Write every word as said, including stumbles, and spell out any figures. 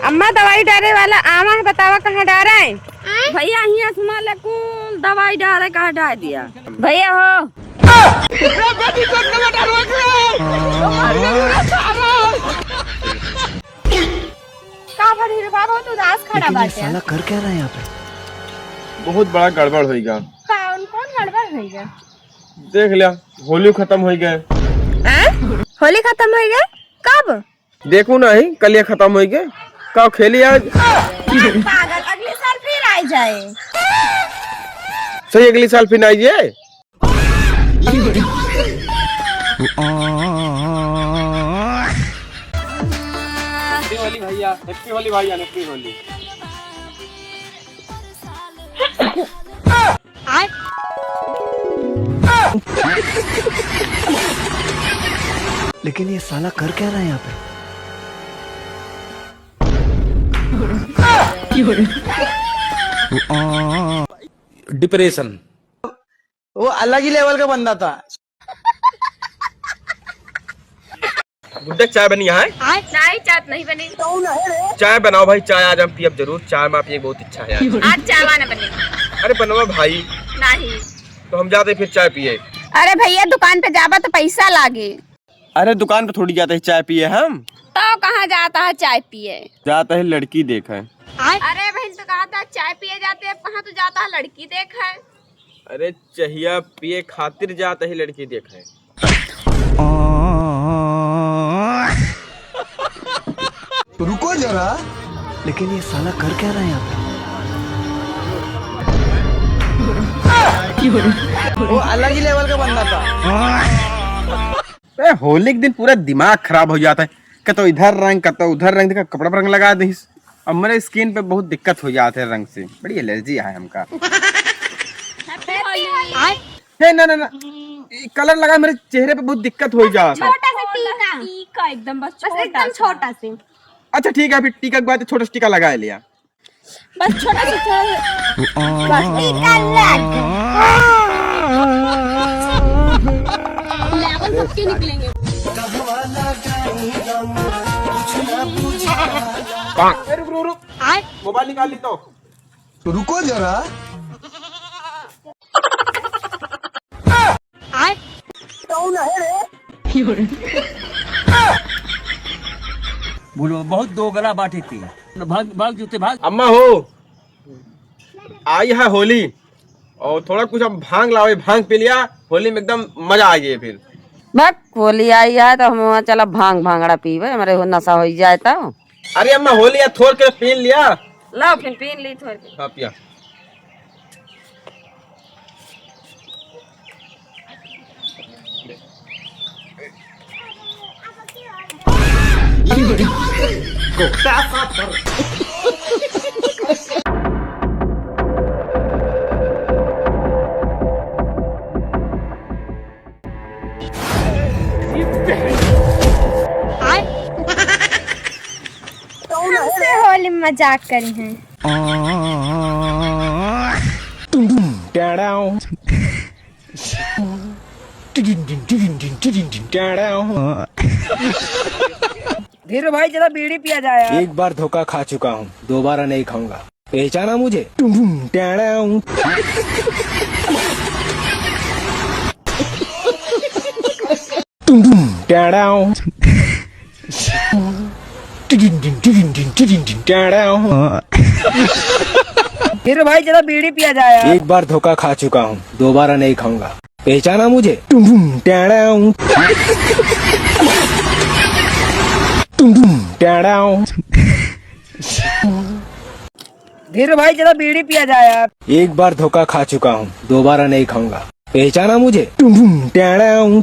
अम्मा, दवाई डारे वाला आमा है, बतावा कहाँ डारे? भैया, हियाँ से माले कुल दवाई डारे कहाँ डार दिया? भैया हो। का भरी रे बाबा, तू उदास खड़ा लेकिन ये बाटे। साला कर क्या रहा है यहाँ पे? बहुत बड़ा गड़बड़ होइगा। कौन, कौन गड़बड़ होइगा? देख लिया, होली खत्म होइगा। हैं? होली खत्म होइगा? कब? देखू नहीं, कलिया खत्म होइगा। का खेली आज? पागल, अगले साल फिर आ जाए। सही, अगले साल फिर आ जाए। Happy होली भैया, happy होली भैया, happy होली। लेकिन ये साला कर क्या रहा है यहाँ पे? Depression। वो अलग ही level का बंदा था। गुड्डा, चाय बनी है? नहीं, चाय नहीं बनी। चाय बनाओ भाई, चाय आज हम पियब जरूर। चाय में आप, ये बहुत इच्छा है आज। आज चाय ना बनी। अरे बनवा भाई। नहीं। तो हम जाते फिर चाय पिए। अरे भैया, दुकान पे जाबा तो पैसा लागे। अरे दुकान पे थोड़ी जाते हैं चाय पिए हम। तो कहाँ जाता है चाय पिए? जाता है लड़की देखे। अरे बहन, तो कहा था चाय पिए जाते, अब कहाँ तू जाता है लड़की देखे? अरे चहिया पिए खातिर जात ही लड़की देखे। रुको जरा। लेकिन ये साला कर क्या रहा है यहाँ पे? वो अलग ही level का बंदा था। ए, होली के दिन पूरा दिमाग खराब हो जाता है, कतो इधर रंग, कतो उधर रंग, देखा कपड़ा पर रंग लगा दीस। अब मेरे skin पे बहुत दिक्कत हो जात है रंग से, बड़ी allergy है हमका। Happy होली। हे, ना, ना, ना, ये colour लगा, मेरे चेहरे पे बहुत दिक्कत हो जात है। छोटा सा टीका। टीका एकदम, बस बस छोटा एकदम सा। छोटा सा। अच्छा ठीक है, फिर टीका के बाद छोटा सा टीका लगा लिया। बस छोटा सा, छोटा सा। बस टीका लग। Level सबके निकलेंगे। ए, रुक, रुक, रुक। आय। मोबाइल निकाल ली तो। रुको जरा। आय। कौन है रे? बोलो, बहुत दोगला बाटे के। भाग, भाग जूते, भाग। अम्मा हो, आई है होली और थोड़ा कुछ हम भांग लावे, भांग पी लिया, होली में एकदम मजा आ जाए फिर। बक, होली आई है तो हम वहाँ चला भांग भांगड़ा पीबे, हमारे हो नशा हो जाए तो। अरे अम्मा, होली है, थोड़ के पी लिया। लाओ फिर पी ली थोड़ के। हाँ, पिया। हमसे होली में मजाक करी हैं। धीरू भाई, जरा बीड़ी पिया जाए यार। एक बार धोखा खा चुका हूँ, दोबारा नहीं खाऊंगा। पहचाना मुझे? टुम टुम टैड़ाऊं। टुम टुम टैड़ाऊं। टिडिन डिन, टिडिन डिन, टिडिन डिन, टैड़ाऊं। धीरू भाई, जरा बीड़ी पिया जाए यार। एक बार धोखा खा चुका हूँ, दोबारा नहीं खाऊंगा। पहचाना मुझे? टुम टुम टैड़ाऊं। टुम टुम टैड़ाऊं। धीरू भाई, जरा बीड़ी पिया जाए यार। एक बार धोखा खा चुका हूँ, दोबारा नहीं खाऊंगा। पहचाना मुझे? टुम टुम टैड़ाऊं।